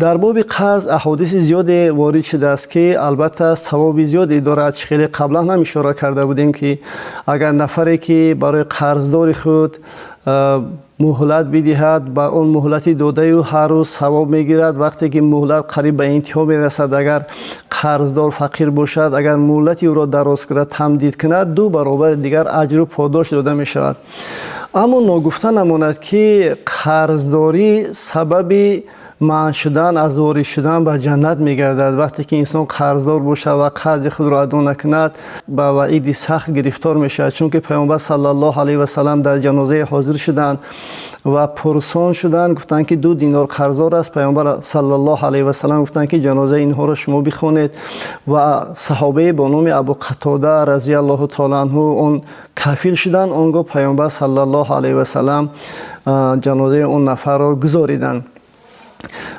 Дар боби қарз аҳодиси зиёде ворид шудааст, ки албатта савоби зиёде дорад. Хеле қаблан ҳам ишора карда будем, ки агар нафаре ки барои қарздори худ муҳлат бидиҳад, ба он муҳлати додаи ӯ ҳар рӯз савоб мегирад. Вақте ки муҳлат қариб ба интиҳо мерасад, агар қарздор фақир бошад, агар муҳлати ӯро дароз кунад, тамдид кунад, ду баробари дигар аҷру подош дода мешавад. Аммо ногуфта намонад, ки қарздорӣ сабаби манъ шудан аз ворид шудан ба ҷаннат мегардад. Вақте ки инсон қарздор бошад ва қарзи худро адо накунад, ба ваъиди сахт гирифтор мешавад. Чунки Паёмбар саллаллоҳу алайҳи васаллам дар ҷанозае ҳозир шуданд ва пурсон шуданд, гуфтанд, ки 2 динор қарздор аст. Паёмбар саллаллоҳу алайҳи васаллам гуфтанд, ки ҷанозаи инҳоро шумо бихонед. Ва саҳобае бо номи Абу Қатода разияллоҳу таала анҳу он кафил шуданд. Он гоҳ Паёмбар саллаллоҳу алайҳи васаллам ҷанозаи он нафарро гузориданд.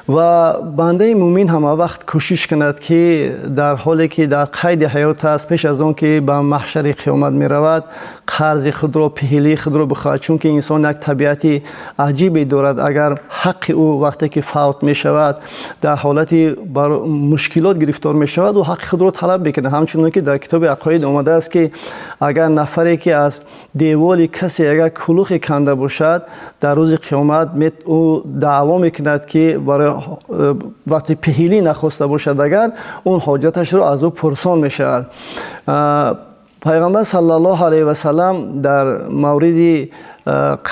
Ва бандаи мӯмин ҳама вақт кӯшиш кунад, ки дар ҳоле ки дар қайди ҳаёт аст, пеш аз он ки ба маҳшари қиёмат меравад, қарзи худро, пеҳилии худро бихоҳад. Чунки инсон як табиати аҷибе дорад: агар ҳаққи ӯ вақте ки фавт мешавад, дар ҳолати мушкилот гирифтор мешавад, ӯ ҳаққи худро талаб мекунад. Ҳамчунон ки дар китоби ақоид омадааст, ки агар нафаре ки аз деволи касе агар кулухе канда бошад, дар рӯзи қиёмат ӯ даъво мекунад, ки барои вақте пеҳилӣ нахоста бошад, агар он ҳоҷаташро аз ӯ пурсон мешавад. Пайғамбар саллаллоҳу алайҳи васаллам дар мавриди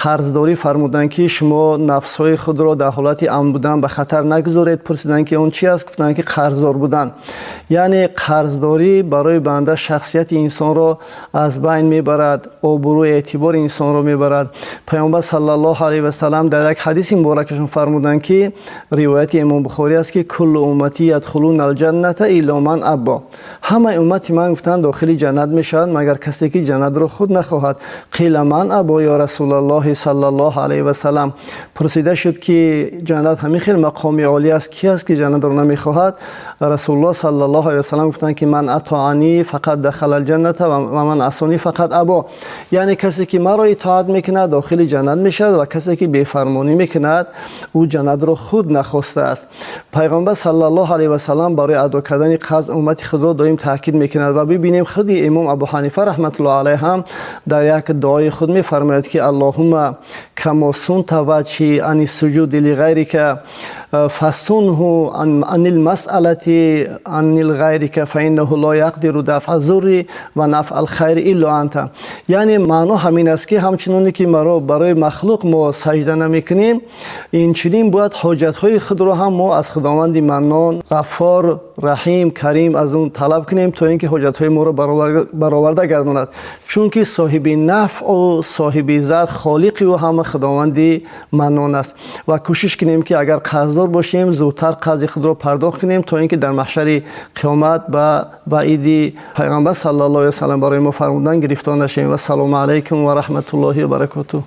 қарздорӣ фармуданд, ки шумо нафсҳои худро дар ҳолати амн будан ба хатар нагузоред. Пурсиданд, ки он чи аст? Гуфтанд, ки қарздор будан. Яъне қарздорӣ барои банда шахсияти инсонро аз байн мебарад, обрӯ, эътибори инсонро мебарад. Паёмбар саллаллоҳу алайҳи васаллам дар як ҳадиси муборакашон фармуданд, ки ривояти Имом Бухорӣ аст, ки كل أمتي يدخلون الجنة إلا من أبى. Ҳамаи уммати ман, гуфтанд, дохили ҷаннат мешавад, магар касе ки ҷаннатро худ нахоҳад. قيل من أبى يا رسول الله صلى الله عليه وسلم. Пурсида шуд, ки ҷаннат ҳамин хел мақоми олӣ аст, ки аст ки ҷаннатро намехоҳад? Расулуллоҳ саллаллоҳу алайҳи васаллам гуфтанд, ки من أطاعني فقد دخل الجنة ومن عصاني فقد أبى. Яъне касе ки маро итоат мекунад, дохили ҷаннат мешавад ва касе ки бефармонӣ мекунад, ӯ ҷаннатро худ нахостааст. Пайғамбар саллаллоҳу алайҳи васаллам барои адо кардани қарз уммати худро доим таъкид мекунад. Ва бибинем, худи Имом Абу Ҳанифа раҳматуллоҳ алайҳ ҳам дар як дуои худ мефармояд, ки اللهم كما صنت وجهي عن السجود لغيرك فصنه عن المسألة عن غيرك فإنه لا يقدر دفع الضر ونفع الخير إلا أنت. Яъне маъно ҳамин аст, ки ҳамчуноне ки маро барои махлуқ мо саҷда намекунем, инчунин бояд ҳоҷатҳои худро ҳам мо аз Худованди Маннон, Ғаффор, Раҳим, Карим аз он талаб кунем, то ин ки ҳоҷатҳои моро бароварда гардонад. Чунки соҳиби нафъу соҳиби зарар, холиқи ӯ ҳама Худованди Маннон аст. Ва кӯшиш кунем, ки агар қарздор бошем, зудтар қарзи худро пардохт кунем, то ин ки дар маҳшари қиёмат ба ваъиди Пайғамбар саллаллоҳу алайҳи васаллам барои мо фармудан гирифтор нашавем. Вассалому алайкум ва раҳматуллоҳи ва баракотуҳ.